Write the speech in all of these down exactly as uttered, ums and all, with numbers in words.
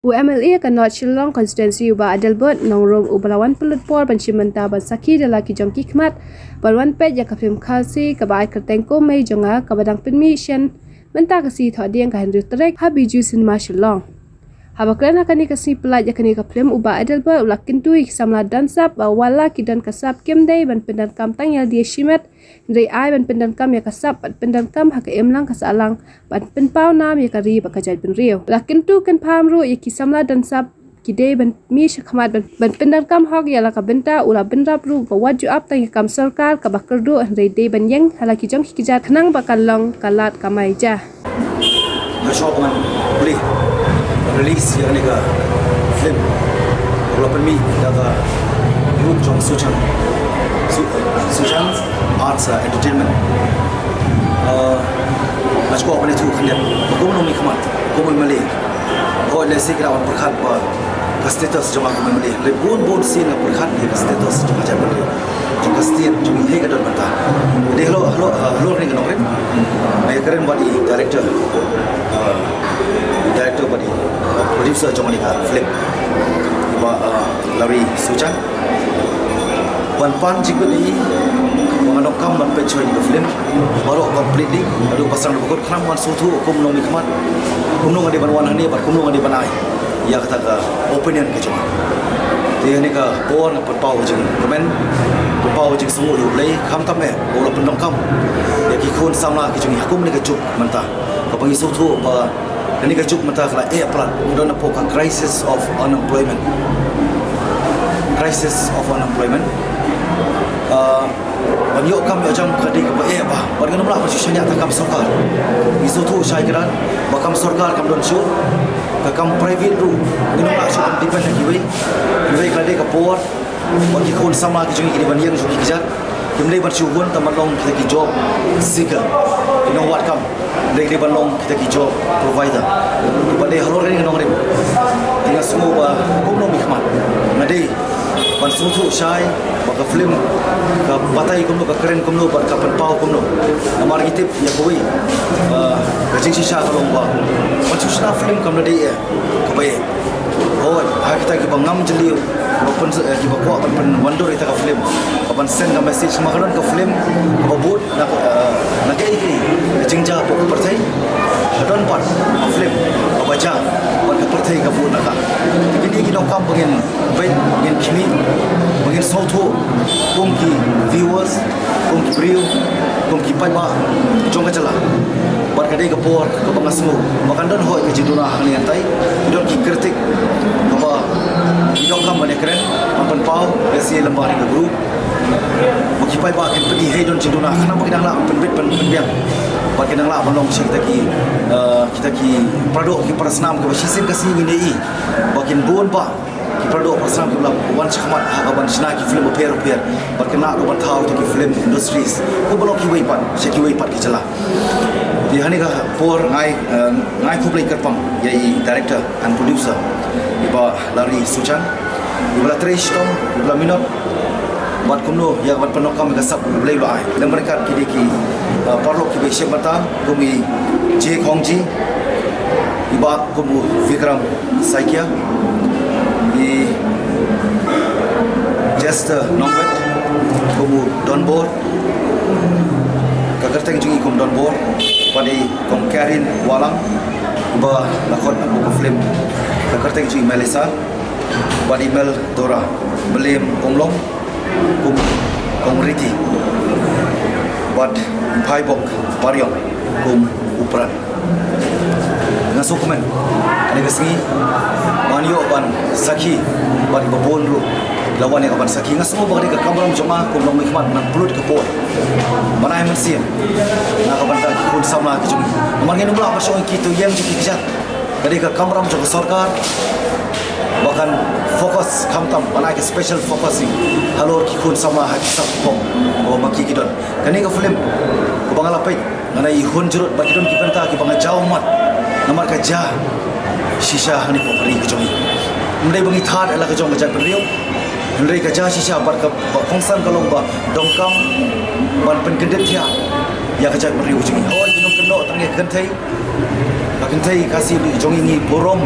U M L A ka North Shillong Constituency u Bah Adelbert Nongrum uba la wan pynlut por ban shim bynta ban sakhi da la ki jong ki khmat ban wan peit ïa ka film Khasi kaba ai kyrteng Ko Mei Jong Nga kaba dang pynmih shen mynta ka sngi Thohdieng ka hynriew tarik ha Bijou Cinema Shillong. Haba kren ha kane ka sngi pyllait ïa kane ka film u Bah Adelbert u la kyntu ïa ki samla dusap ba wat la ki don ka sap kim dei ban pyndonkam tang ïalade shimet, hynrei ai ban pyndonkam ïa ka sap bad pyndonkam ha ka imlang ka sahlang ban pynpaw nam ïa ka ri bad ka jaitbynriew. La kyntu kynpham ruh ïa ki samla dusap ki dei ban mih shakhmat ban, ban pyndonkam hok ïa la ka bynta. U la bynrap ruh ba wat ju ap tang ïa ka kam sorkar kaba kyrduh hynrei dei ban ïeng ha la ki jong ki kjat khnang ba kan long ka lad kamai ja. Nga sngewbha ban plie release ïa kane ka film ba la pynmih da ka group jong Suchan, Su-, Suchan Arts, uh, Entertainment. Uh, nga sngewbha ban ïathuh khyndiat ba kum u nongmihkhmat, kum u M L A, hooid lehse ki la wan pyrkhat ba ka status jong nga kum u M L A, hynrei bun bun sien nga pyrkhat ïa ka status jong ka jaitbynriew, jong ka state, jong ngi hi ka don bynta. Dei halor, halor, halor kane ka nongrim nga ïakren bad i director, uh, director bad i, uh, producer jong kane ka film, Bah, uh, Larry Suchan, ban pan jingpeit ïa i ba nga donkam ban pynshoi ïa ka film baroh completely. Haduh ba sdang ba kut khnang ban sngewthuh kum u nongmihkhmat kumno nga dei ban wan hangne bad kumno nga dei ban ai ïa kata ka opinion ka jong nga. Te ha kane ka por nga pynpaw ka jingkmen, pynpaw ka jingsngewnguh ïa U Blei khamtam eh ba u la pyndonkam ïa ki khun samla ki jong ngi ha kum kane ka juk mynta kaba ngi sngewthuh ba kane ka juk mynta ka la eh palat, ngi don hapoh ka crisis of unemployment. Crisis of unemployment. Uh, ban ïoh kam ïoh jam ka dei kaba eh bha bad ngim lah ban shu shaniah tang kam sorkar. Ngi sngewthuh shai kdar ba kam sorkar kam don shuh, ka kam private ruh ngim lah shu ban depend ha kiwei. Hynrei ka dei ka por ba ki khun samla ki jong ngi ki dei ban ïeng sha ki kjat, kim dei ban shu hun tang ban long kita ki job seeker, ki nongwad kam. Dei, dei ban long kita ki job provider. Ba dei halor kane ka nongrim te nga sngew ba kum u nongmihkhmat nga dei ban sngewthuh shai ba ka film ka batai kumno, ka kren kumno bad ka pynpaw kumno. Namar ngi tip ïa kawei, ah, ka jingshisha ka long ba ban shu shna film kam dei eh kaba eh. Hooid, ha kita kiba ngam jylliew, kiba pyn, eh, kiba kwah ban pynwandur ïa kita ka film, ka ban send ka message, ma ka don ka film kaba bud na, eh, na kaei kaei ka jingjia hapoh ka pyrthei. Ka don pat ka film kaba jia bad ka pyrthei ka bud na ka. Te kine ki donkam ba ngin peit, ba ngin khmih, ba ngin sngewthuh kum ki viewers, kum ki briew, kum ki paidbah jong ka jylla. Bad ka dei ka por kaba nga sngew ba kan don hooid ka jingduna hangne hangtai, ki don ki critic kaba ki donkam ban ïakren, ban pynpaw, lehse lyngba kane ka group. Ba ki paidbah kin pyni hei don jingduna khnang ba ki dang lah ban pynbit, pyn, pynbiang. Bad kin dang lah ban long sha kita ki, eh, kita ki paradoh ki parasnam kiba shisien ka sngi ngin ïohi ba kin bun bah ki paradoh parasnam kiba la wan shakhmat ha ka ban shna ki film bapher bapher bad kin lah ruh ban thaw ïa ki film industries kumba long kiwei pat sha kiwei pat ki jylla. Te ha kane ka por nga ai, eh, nga ai khublei kyrpang ïa i director and producer, i Bah Larry Suchan, iba la trei shitom, iba la minot bad kumno ïa ka ban pyndonkam ïa ka sap ba U Blei u la ai. Lem bad kat ki dei ki, eh, paralok kiba ïashim bynta kum i Jay Khongji, i Bah kum u Vikram Saikia, i Jester Nongwet kum u Donbor, ka kyrteng jong i kum Donbor, bad i Kong Karen Wahlang, iba la khot hapoh ka film, ka kyrteng jong i Melissa, bad i Mel Dora Blim Umlong kum Kong Riti, bad Phaibok Pariong kum u Pran. Nga sngewkmen kane ka sngi ba ngan ïoh ban sakhi bad kiba bun ruh la wan ïa ka ban sakhi. Nga sngew ba ka dei ka kamram jong nga kum u nongmihkhmat ban pynlut ka por ban ai mynsiem na ka bynta ki khun samla ki jong ngi. Namar ngin ym lah ban shong ïa ki to ïeng jong ki kjat. Ka dei ka kamram jong ka sorkar ba kan focus khamtam, ban ai ka special focusing halor ki khun samla ha ki sap ki pong kaba ma ki ki don. Kane ka film kaba nga la peit, nga nang ïa hun jrut ba ki don ki bynta kiba nga jaw mat namar ka jia shisha hangne hapoh ka ri ka jong ngi. Ym dei ba ngi thad ïa la ka jong ka jaitbynriew, hynrei ka jia shisha bad kaba kongsan ka long ba donkam ban pynkyndit thiah ïa ka jaitbynriew ka jong ngi. Hooid, ngi nang kynnoh tang ïa ka kynthei, ka Kynthei Khasi jong ngi ngi burom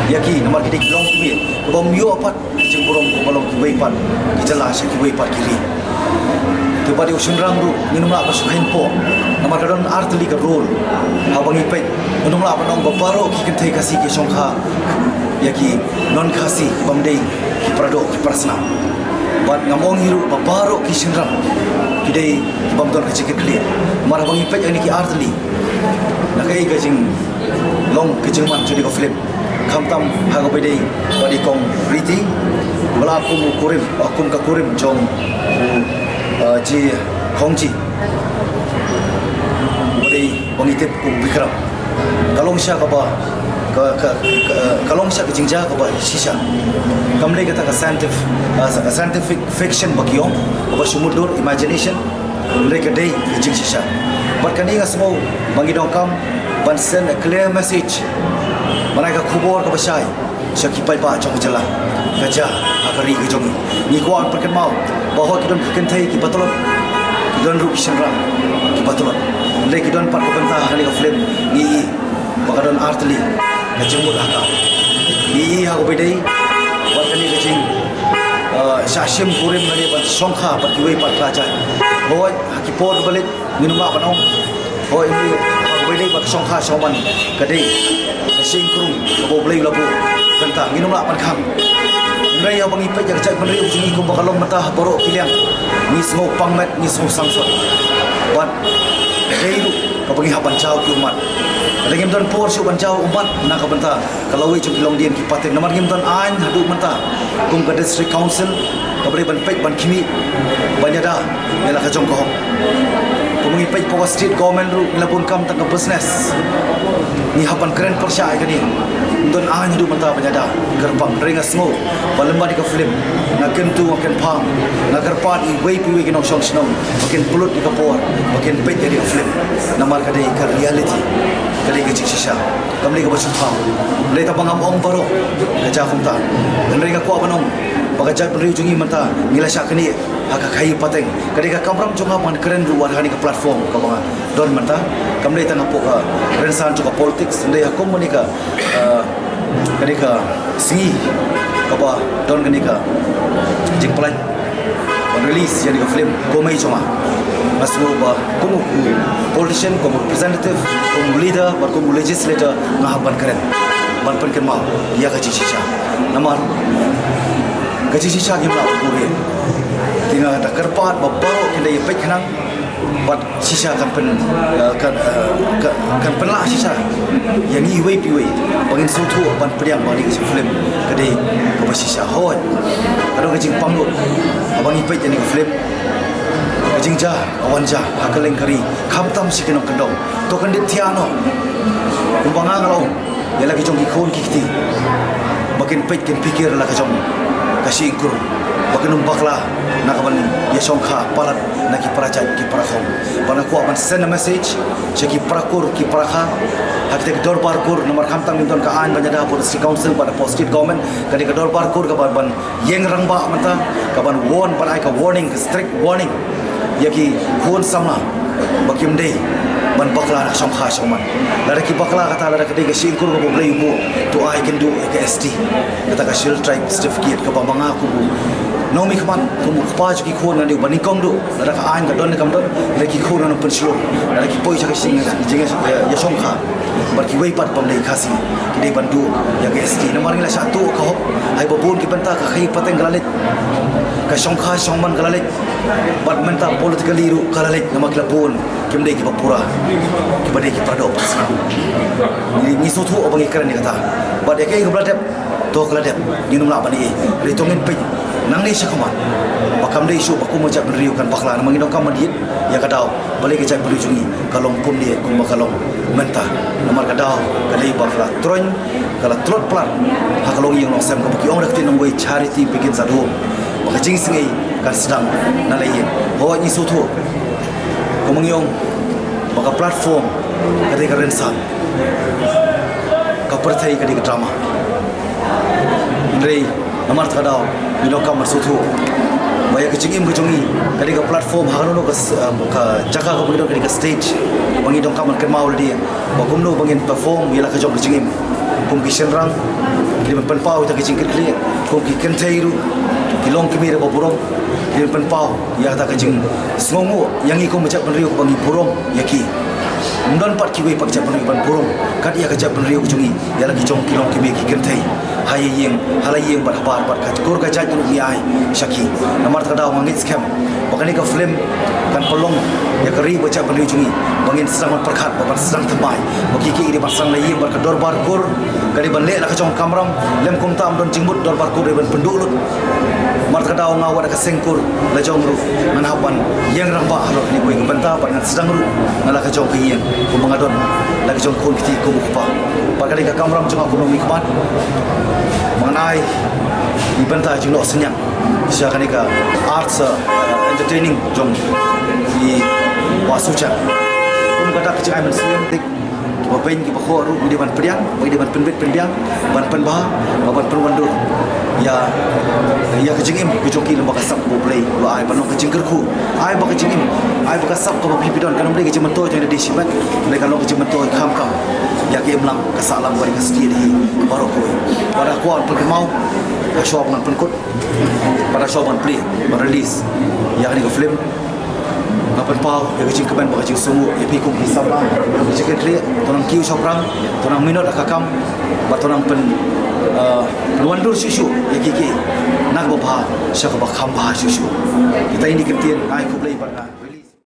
ïa ki namar ki dei ki longkmie. Kaba ym ïoh pat ki jingburom kumba long kiwei pat ki jylla sha kiwei pat ki ri. Te bad ïa u shynrang ruh ngim lah ban shu kheiñ poh namar ka don artylli ka role. Haba ngi peit ngim lah ban ong ba baroh ki kynthei Khasi ki shongkha ïa ki non Khasi bym dei ki para doh ki para snam. Bad ngam ong hi ruh ba baroh ki shynrang ki dei ki bym don ka jingkitkhlieh. Namar haba ngi peit ïa kine ki artylli na kaei ka jinglong ka jingman jong kane ka film. Khamtam ha kaba ïadei bad i Kong Riti, ba la kum u kurim, ah, kum ka kurim jong u, ah, Ji Khongji, ba dei ba ngi tip kum Vikram. Ka long shisha kaba, ka, ka, ka, ka long shisha ka jingjia kaba shisha. Kam dei kata ka scientific, ah, ka scientific fiction ba ki ong, kaba shu mutdur, imagination. Hynrei ka dei ka jingshisha. Bad kane nga sngew ba ngi donkam ban send a clear message, ban ai ka khubor kaba shai sha ki paidbah jong ka jylla, ka jia ha ka ri ka jong ngi. Ngi kwah ban pynkynmaw ba hooid ki don ki kynthei kiba tlot, ki don ruh ki shynrang kiba tlot. Hynrei ki don pat ka bynta ha kane ka film. Ngi ba ka don artylli ka jingmut ha ka. Ngi i ha kaba ïadei bad kane ka jing, eh, shah shim kurim kane ban shongkha bad kiwei pat ki la jait. Hooid ha ki por ba leit ngim lah ban ong. Hooid ngi ha kaba ïadei bad shongkha shongman ka dei ka shynkrung kaba U Blei u la buh. Kata ngim lah ban khang. Hynrei haba ngi peit ïa ka jaitbynriew jong ngi kumba ka long mynta ha baroh ki liang, ngi sngew pang met, ngi sngew sangsot. Bad ka dei ruh kaba ngi hap ban jaw ki ummat. Lada ngim don por shuh ban jaw ummat na ka bynta ka lawei jong ki longdien ki pateng, namar ngim don aiñ haduh mynta kum ka District Council kaba dei ban peit ban khmih ban ïada ïa la ka jong ka hok. Kumba ngi peit, hapoh ka state government ruh ngi la bun kam tang ka business. Ngi hap ban kren pyrshah ïa kane. Ngim don aiñ haduh mynta ban ïada kyrpang. Hynrei nga sngew ba lem bad ïa ka film, nga kyntu, nga kynpham, nga kyrpad ïa iwei pa iwei ki nongshong shnong ba kin pynlut ïa ka por, ba kin peit ïa ka film. Namar ka dei ka reality, ka dei ka jingshisha. Kam dei kaba shu thaw. Hynrei tang ba ngam ong baroh ka jia kumta. Hynrei nga kwah ban ong ba ka jaitbynriew jong ngi mynta ngi la shah knieh ha ka khaii pateng. Ka dei ka kamram jong nga ban kren ruh wat ha kane ka platform kaba nga don mynta. Kam dei tang hapoh ka rynsan jong ka politics, hynrei ha kum kane ka, eh, kane ka sngi kaba don kane ka jingpynlait ban release ïa kane ka film, kumei jong nga, nga sngew ba kum u politician, kum u representative, kum u leader bad kum u legislator nga hap ban kren ban pynkynmaw ïa ka jingshisha. Namar ka jingshisha ngim lah ban buh ïa. Te nga da kyrpad ba baroh kin da ïa peit khnang bad shisha kan pyn, eh, kan, eh, kan, kan pynlah shisha ïa ngi iwei pa iwei ba ngin sngewthuh ban pdiang ba kane ka film ka dei kaba shisha. Hooid ka don ka jingpang lut haba ngi peit ïa kane ka film. Ka jingjia ka wan jia ha kylleng ka ri, khamtam sha ki nongkyndong. To kan dei thiah noh kumba nga nga la ong ïa la ki jong ki khun ki kti ba kin peit kin pyrkhat la ka jong ka shynkrung, ba kin ym bakla na ka ban ïashongkha palat na ki para jait ki para khong. Ba nga kwah ban send a message sha ki para kur ki para kha ha kita ki dorbar kur, namar khamtam ngim don ka aiñ ban ïada hapoh District Council bad hapoh State Government. Ka dei ka dorbar kur kaba ban ïeng rangbah mynta, ka ban warn, ban ai ka warning, ka strict warning ïa ki khun samla ba kim dei ban bakla na shongkha shongman. Lada ki bakla, kata lada ka dei ka shynkrung kaba U Blei u buh, to ai kynduh ïa ka S T, kata ka Scheduled Tribe certificate kaba ma nga kum u nongmihkhmat, kum u kpa jong ki khun ngan ïoh ban nyngkong duh. Lada ka aiñ ka don ne kam don, lada ki khun ngan ym pynshlur, lada ki poi sha ka jing, jing, ïa, ïashongkha bad kiwei pat bym dei Khasi, ki dei ban duh ïa ka S T. Namar ngi la shah tuh ka hok ha kaba bun ki bynta, ka khaii pateng ka la leit, ka shongkha shongman ka la leit, bad mynta politically ruh ka la leit, namar ki la bun kim dei kiba pura, kiba dei ki para doh para snam. Ngi, ngi sngewthuh ba ngi kren ïa kata. Bad ïa kaei kaba la dep, to ka la dep, ngin ym lah ban ïeh. Hynrei to ngin peit nangne shakhmat ba kam dei shuh ba kum ka jaitbynriew kan bakla, namar ngi donkam ban ïeit ïa ka daw. Balei ka jaitbynriew jong ngi ka long kumne kumba ka long mynta? Namar ka daw ka dei ba ka la troiñ, ka la tlot palat ha ka longïing longsem, kaba ki ong da ka ktien nongwei, charity begins at home. Ba ka jingsngew kan sdang na la ïing. Hooid ngi sngewthuh, kumba ngi ong ba ka platform ka dei ka rynsan, ka pyrthei ka dei ka drama. Hynrei namar kata ka daw ngi donkam ban sngewthuh ba ïa ka jingim ka jong ngi ka dei ka platform, ha kano kano ka s-, um, ka jaka kaba ngi don ka dei ka stage. Ba ngi donkam ban kynmaw lade ba kumno ba ngin perform ïa la ka jong ka jingim kum ki shynrang, ki dei ban pynpaw ïa ka jingkitkhlieh, kum ki kynthei ruh, ki longkmie ruh ba burom, ki dei ban pynpaw ïa kata ka jingsngewnguh ïa ngi kum ka jaitbynriew ba ngi burom ïa ki. Ym don pat kiwei pat ka jaitbynriew ban burom kat ïa ka jaitbynriew ka jong ngi ïa la ki jong ki longkmie ki kynthei. Ha ïing, ha la ïing bad habar bad ka kur ka jait ruh ngi ai sha ki. Namar kata ka daw nga ngeit skhem ba kane ka film kan pynlong ïa ka ri bad ka jaitbynriew jong ngi ba ngin sdang ban pyrkhat bad ban sdang thymmai ba ki ki dei ban sdang la ïing bad ka dorbar kur ka dei ban leh la ka jong ka kamram. Lym kumta ym don jingmut, dorbar kur dei ban pynduh lut. Namar kata ka daw nga wat da ka seng kur la jong ruh ngan hap ban ïeng rangbah halor kane kawei ka bynta bad ngan sdang ruh na la ka jong ka ïing kumba nga don la ka jong ka khun kti kum u kpa. Bad kane ka kamram jong nga kumno ngi khmat, ba ngan ai i bynta jingnoh synñiang sha kane ka arts, uh, entertaining jong i Bah Suchan. Kum kata ka jingai mynsiem, kiba beiñ kiba khoh ruh ngi dei ban pdiang, ngi dei ban pynbit pynbiang, ban pynbha, ban pynwandur ïa, ïa ka jingim ka jong ki lyngba ka sap kaba U Blei u la ai ban long ka jingkyrkhu. Ai ba ka jingim, ai ba ka sap kaba phi phi don kan ym dei ka jingmyntoi tang ïa lade shimet, hynrei kan long ka jingmyntoi kham kham ïa ka imlang ka sahlang bad ka stieh hi baroh kawei. Bad nga kwah ban pynkynmaw, hashwa ba ngan pynkut bad hashwa ban plie, ban release ïa kane ka film, nga pynpaw ïa ka jingkmen bad ka jingsngewnguh ïa phi kum ki samla, ïa ka jingkitkhlieh, to nang kiew shaphrang, to nang minot ha ka kam, bad to nang pyn, eh, pynwandur shuh shuh ïa ki ki na kaba bha sha kaba kham bha shuh shuh. Kita ini ki ktien, ai khublei bad nga